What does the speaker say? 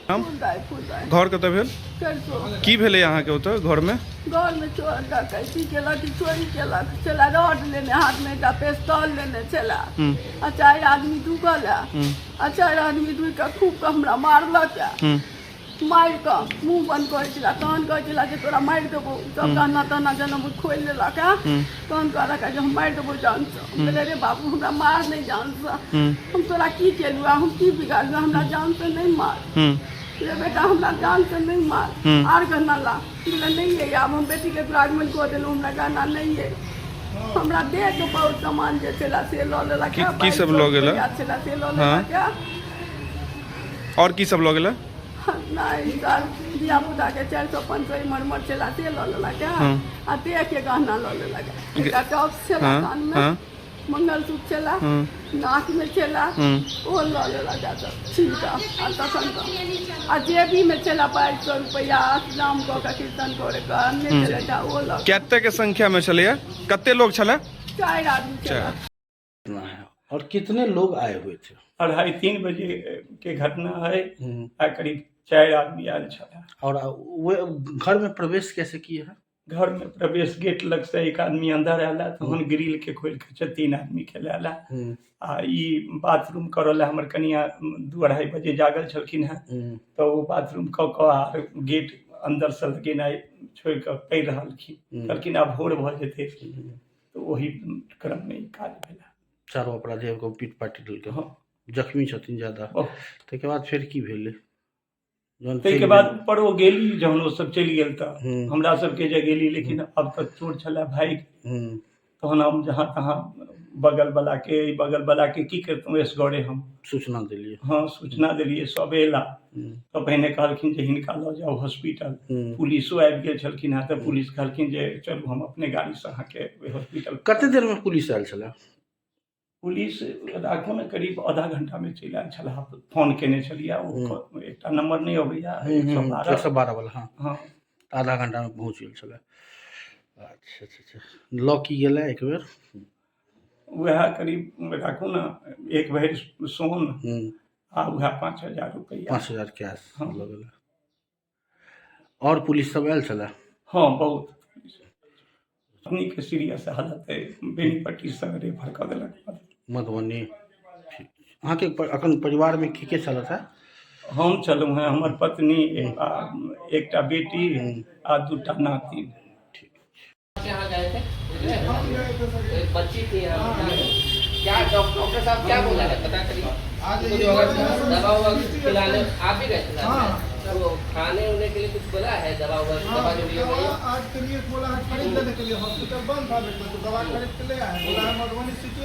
नाम? घर कतऽ भेल? की भेलै अहाँके ओतऽ घरमे? घरमे चोर डकैती केलक, चोरी केलक छला। रड लेने हाथमे, एकटा पेस्तौल लेने छला आ 4 आदमी ढुकल है आ 4 आदमी ढुकि कऽ खूब कऽ हमरा मारलक है। मारि कऽ मुँह बंद करै छला, तहन कहै छला जे तोरा मारि देबौ। सब गहना तहना जनम खोलि लेलक है। तहन कहलक जे हम मारि देबौ जानसँ। हम कहलियै रे बाबू, हमरा मार नहि जानसँ, हम तोरा की केलहुँ, हम की बिगाड़लहुँ, हमरा जानसँ नहि मार रे बेटा, हमरा जानसँ नहि मार, आर गहना ला। बोले नहि अइ, आब हम बेटीके दुरागमन कऽ देलहुँ, हमरा गहना नहि अइ। हमरा देहके बहुत सामान जे छला से लऽ लेलक। की सब लऽ गेला? छला से लऽ लेलक। आओर की सब लऽ गेला? नहि सर, धियापुताके 400 500 इम्हर उम्हर छला से लऽ लेलक आ देहके गहना लऽ लेलक। एकटा टॉप्स छला कानमे, मंगलसूत्र छला नाकमे छला, ओ लऽ लेलक सब छीन कऽ। आ तखन आ जेबीमे छला 2200 रुपैआ, अष्टजाम कऽ कऽ कीर्तन करे कऽ आनने छलै, ओ लऽ। कतेक संख्यामे छलैया? कते लोग छलै? 4 आदमी छलै। है और कितने लोग आए हुए थे? 2:30-3 बजे के घटना है आ करीब 4 आदमी आयल छल। और वे घर में प्रवेश कैसे किए हैं? घर में प्रवेश गेट लग से एक आदमी अंदर आयल, तहन ग्रिल के खोल के 3 आदमी के लायल आ ई बाथरूम करऽ लए हमर कनिया 2-2:30 बजे जागल छलखिन हेँ, तऽ ओ बाथरूम कऽ कऽ आ गेट अंदर से लगेनाइ छोड़ि कऽ पड़ि रहलखिन। कहलखिन आब भोर भऽ जेतै, तऽ ओहि क्रममे ई काज भेलै। चारू अपराधी आबि कऽ पीट पाटि देलकै? हँ। जख्मी छथिन ज्यादा? ताहिके बाद फेर की भेलै? जहन ताहिके चलि बाद गेल? ऊपर ओ गेली, जहन ओ सब चलि गेल तऽ हमरा सबके जगेली, लेकिन अब तक चोर छलै भागि। तहन हम जहाँ तहाँ बगल बला के, एहि बगल बला के, की करितहुँ एसगरे हम सूचना देलियै? हँ, सूचना देलियै, सब एला। तऽ पहिने कहलखिन जे हिनका लऽ जाउ हॉस्पिटल। पुलिसो आबि गेल छलखिन हेँ, तऽ पुलिस कहलखिन जे चलू, हम अपने गाड़ीसँ अहाँके हॉस्पिटल। कते देरमे पुलिस आयल छलै? पुलिस राखू ने करीब आधा घंटामे चलि आयल छल। फोन केने छलियै, ओ एकटा नंबर नहि अबैया, 112। 112 वाला? हँ। हँ। आधा घंटामे पहुँच गेल छलै। अच्छा अच्छा अच्छा, लऽ की गेलै एक बेर? वएह करीब राखू ने 1 भरि सोन आ वएह 5000 रुपैआ। 5000 कैश? हँ। लऽ गेलै। आओर पुलिस सब आयल छलै? हँ, बहुत। पत्नीके सीरियस हालत अइ, बेनीपट्टीसँ रेफर कऽ देलक मधुबनी। ठीक। अहाँके अखन परिवारमे के के छलथि हे? हम छलहुँ हेँ, हमर पत्नी आ एकटा बेटी आ 2टा नातिन। ठीक। यहाँ गए थे, एक बच्ची थी यहाँ। क्या डॉक्टर साहब क्या बोला है, पता करिए। कुछ दवा उवा खिलाने आप भी गए थे साथ में? तो खाने उने के लिए कुछ बोला है? दवा उवा, दवा जो भी दवा आज के लिए बोला है खरीद लेने के लिए। हॉस्पिटल बंद था बेटा, तो दवा खरीद के ले आए। बोला है मधुबनी सिटी।